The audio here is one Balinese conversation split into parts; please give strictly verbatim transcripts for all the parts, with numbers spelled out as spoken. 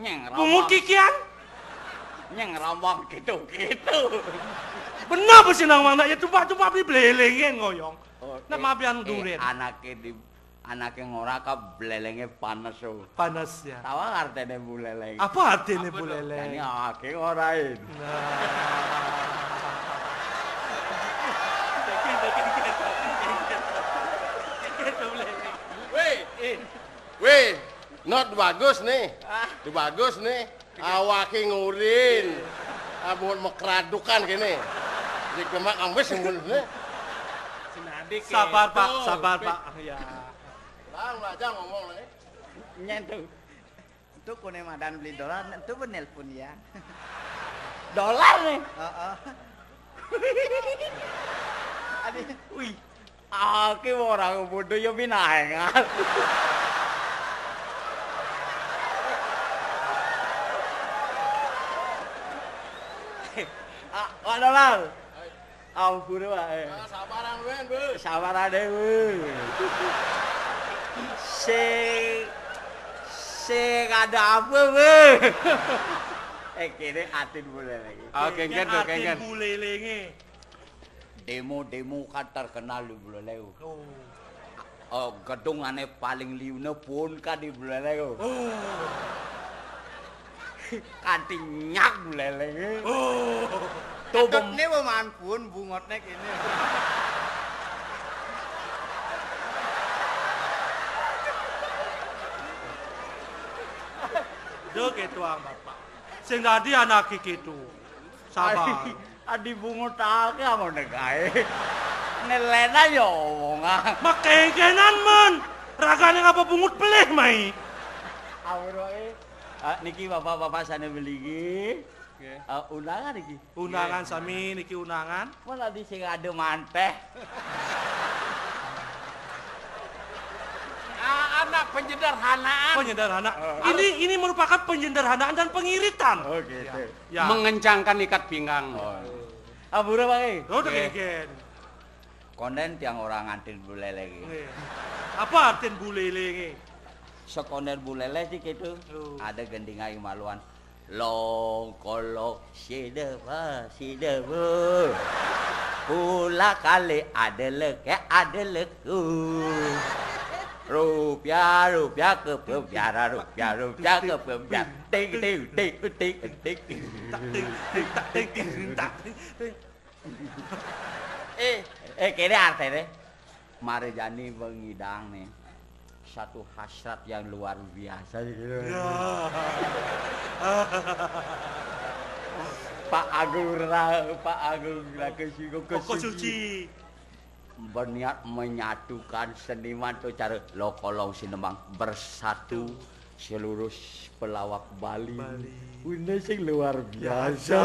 Nyeng Bungut rombong, kikian? Nyeng rombong gitu-gitu. Bener apa sih nang mana? Ya tumpah-tumpah beli belelenge ngoyong. Oh, nak eh, mabian eh, duren. Anake di, anake ngora ka belelenge panas, oh. Panas ya. Tawa artene buleleng. Apa artene buleleng? Jani awake ngorain. Nah. Weh, eh, weh, not bagus nih. Ah. Itu bagus nih. Awake ngurin. Ah, buat mekradukan kene. Di gemak ambes ngurin nih. Sabar, Pak, sabar, Pak. Ya. Lang, aja ngomong lagi. Nyen tuh. Itu kune madan beli dolar, itu pun nelpon ya. Dolar nih. Heeh. Adi, wih, aku orang bodoh ya binaengan. Ah, Pak Dolar. Ampun, Pak. Eh. Ah, sabaran, Wen, Bu. Sabaran deh, Bu. Se, se ada apa, Bu? Eh, kene atin boleh lagi. Oh, kengken tuh, kengken. Atin boleh lagi. Demo-demo kan terkenal di Buleleng. Oh. Oh, gedung ane paling liune pun kan di Buleleng. Oh. Kanti nyak Buleleng. Oh. Tuh bem- Ketutne weman pun bungotne kene. Duh, ketuang Bapak. Sing dadi anak iki tuh. Sabar. Adi, adi bungut ake ngono kae. Nelena ya omongan. Makengkenan men. Ragane ngapa bungut pelih mai? Awur wae. Ah, niki bapak-bapak sane beligi. Nggih. Ah, undangan niki. Undangan sami niki undangan. Malah di sing ada manteh. Ah, anak penyederhanaan. Penyederhana. Oh. Ini, ini merupakan penyederhanaan dan pengiritan. Oh, gitu. Ya. Ya. Mengencangkan ikat pinggang. Oh. Ampura, Pak, eh. Oh, udah kengken. Konden tiang orang ngantin bulele iki. Nggih. Apa artin bulele iki? Sekonden bulele sih gitu. Oh. Ada gending ayu maluan. Long kolong sida ba, sida ba. Pula kali ada leke, ada leku. Rupiah, rupiah ke pembiara, rupiah, rupiah ke pembiara. Ting, ting, ting, ting, ting. Tak ting, ting, tak ting, ting, tak ting, ting. Eh, eh, kene artene. Mare jani mengidang nih. Satu hasrat yang luar biasa gitu. Ya. Pak Agung Ra-, Pak Agung Raka Suci, Koko Suci. Berniat menyatukan seniman tuh cara lo kolong sinemang bersatu seluruh pelawak Bali. Bali. Bunda sing luar biasa.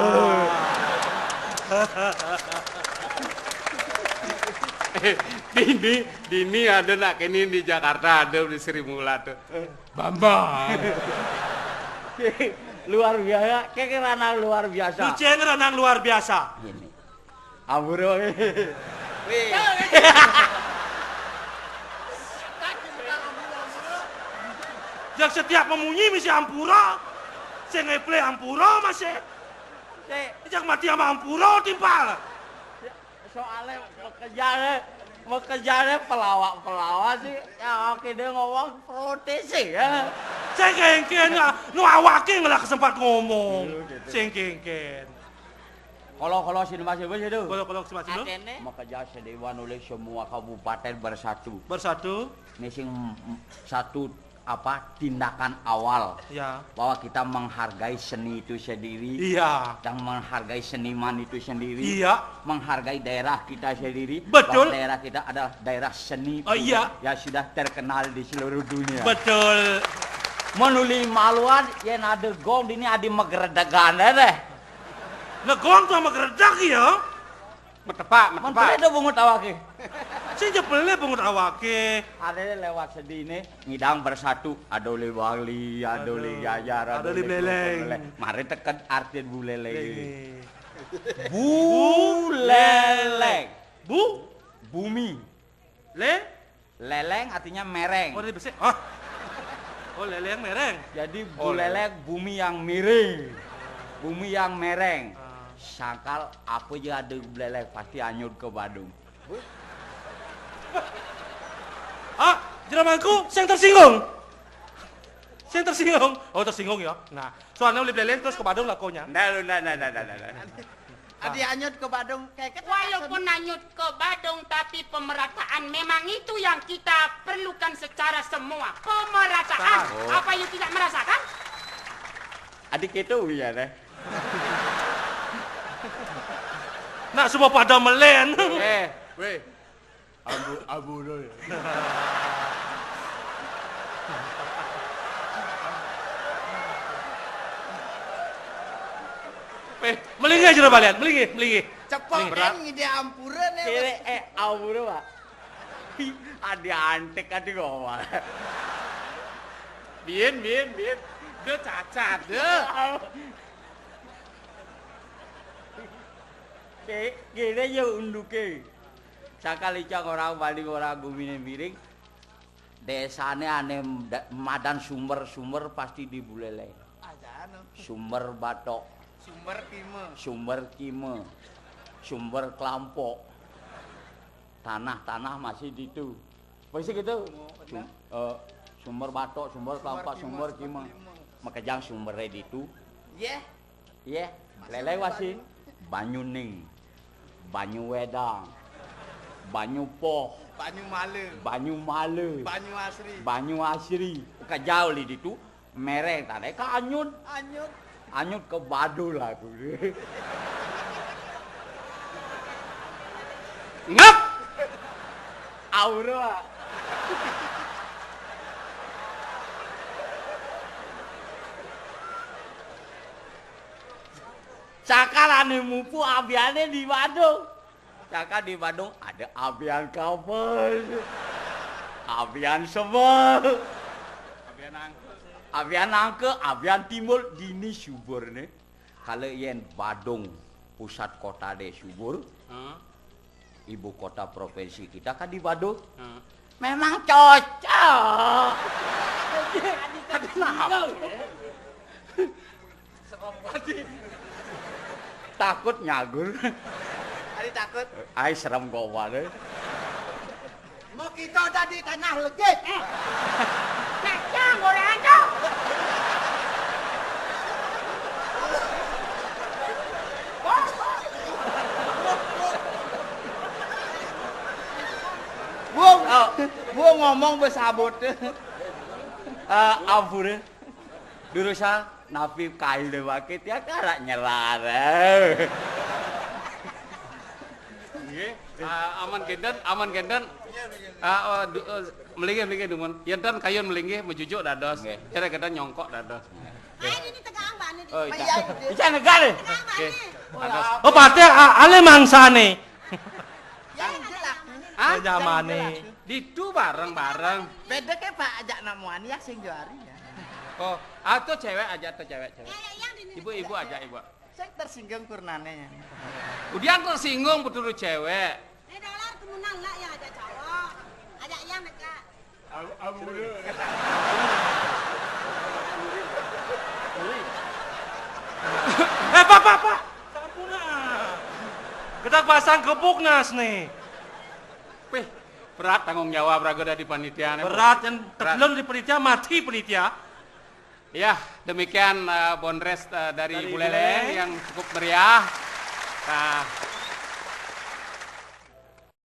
Dini, dini ada nak kini di Jakarta, ada di Sri Mula tuh. Bambang. Luar biasa, kayak ranah luar biasa. Luceng ranah luar biasa. Gini. Ampura wae. Wih. Yang setiap memunyi mesti ampura. Sing ngeplay ampura masih. Sik. Jak mati sama ampura timpal. Soale pekerjaane, pekerjaane pelawak-pelawak sih. Ya, oke, dia ngomong protes sih ya. Sing kengken, nu awake ngelah kesempat ngomong. Iya, gitu. Sing kengken. Kalau, kalau sini masih bos itu. Kalau, kalau sini masih lo. Atene. Maka jasa dewan oleh semua kabupaten bersatu. Bersatu. Ini sing satu apa tindakan awal. Ya. Bahwa kita menghargai seni itu sendiri. Iya. Dan menghargai seniman itu sendiri. Iya. Menghargai daerah kita sendiri. Betul. Bahwa daerah kita adalah daerah seni. Oh, iya. Yang sudah terkenal di seluruh dunia. Betul. Menuli maluan, yang ada gong ini ada megeredegan deh. Negong tuh sama geredak ya. Metepak, metepak. Menteri do bungut awake. Sing jebele bungut awake. Ada lewat sedine ngidang bersatu, ada oleh Bali, ada oleh Jajar, ada oleh Beleleng. Mari teken artin buleleng. Buleleng. Bu? Bumi. Le? Leleng artinya mereng. Oh, ini besi. Ah. Oh, lélé yang mereng. Jadi, oh, Buleleng bumi yang miring. Bumi yang mereng. Ah. Sangkal apa aja ada Buleleng pasti anyut ke Badung. Ah, jero mangku, sing tersinggung. Sing tersinggung. Oh, tersinggung ya. Nah, soalnya oleh Buleleng terus ke Badung lakonya. Ndak, ndak, ndak, ndak, ndak, ndak. Adi anyut ke Badung, kayak kita. Walaupun anyut ke Badung, tapi pemerataan memang itu yang kita perlukan secara semua. Pemerataan. Salah. Oh. Apa you tidak merasakan? Adik itu ya deh. Nak semua pada melen. Eh, weh. Abu, abu dulu ya. Eh, melinggih jero balian, melinggih, melinggih. Cepok. Melinggih. Kan ngide ampura nih. Cewek, eh, ampura, Pak. Ada antek, ada ngomong. Bien, bien, bien. Dia cacat, dia. Ki-, kene ya unduke. Sakali cang orang Bali orang gumine miring. Desane ane mda-, madan sumber-sumber pasti di Buleleng. Aja anu. Sumber Batok, Sumber Kime. Sumber Kime, Sumber Kelampok. Tanah-tanah masih ditu. Masih gitu. Sum-, eh, Sumber Batok, Sumber Kelampok, Sumber Kime. Makejang sumbernya ditu. Iya. Iya, lele wasin. Banyu Ning, Banyu Wedang, Banyu Poh, Banyu Male, Banyu Male, Banyu Asri, Banyu Asri. Kejauh li ditu, mereng tane ke anyut. Anyut. Anyut ke Badung aku. Ngap. Aura. Cakalane mupu abiane di Badung. Cakal di Badung ada abian kapas, abian sebel, abian angke, abian angke, abian timbul, dini subur nih. Kalau yen Badung pusat kota de subur, ibu kota provinsi kita kan di Badung. Memang cocok. Kenapa? Takut nyagur. Ari takut. Ai serem kok wae. Mau kita udah di tanah legit. Eh. Kacang goreng tuh. Wong, oh, wong ngomong besabut. Eh, ampun. Durusan napi kail dewake tiang karak nyerar. Nggih, ah, aman genten, aman genten. Ah, oh, du-, oh, melinggih, melinggih dumun. Yenten kayun melinggih mejujuk dados. Nggih. Yenten genten nyongkok dados. Ayo ini tegang banget. Oh, iya. Ica negale. Tegang banget. Oke. Dados. Oh, pate a-, ale mangsane. Yang jelas. Hah? Nyamane. Ditu bareng-bareng. Beda ke Pak ajak namuan ya sing juari ya. Oh, atau cewek aja atau cewek-cewek. Ya, ya, yang di sini. Ibu-ibu aja, Ibu. Saya tersinggung kurnane ya. Udah tersinggung betul cewek. Eh, dolar kemunan lah yang ajak cowok. Ajak yang dekat. Abu, abu dulu. Eh, Pak, Pak, Pak. Sampun, ah. Kita pasang gebuk nas nih. Wih, berat tanggung jawab raga dari panitia nih. Berat, yang tebelum di panitia, mati panitia. Ya, demikian, eh, Bondres, eh, dari Buleleng yang cukup meriah. Nah,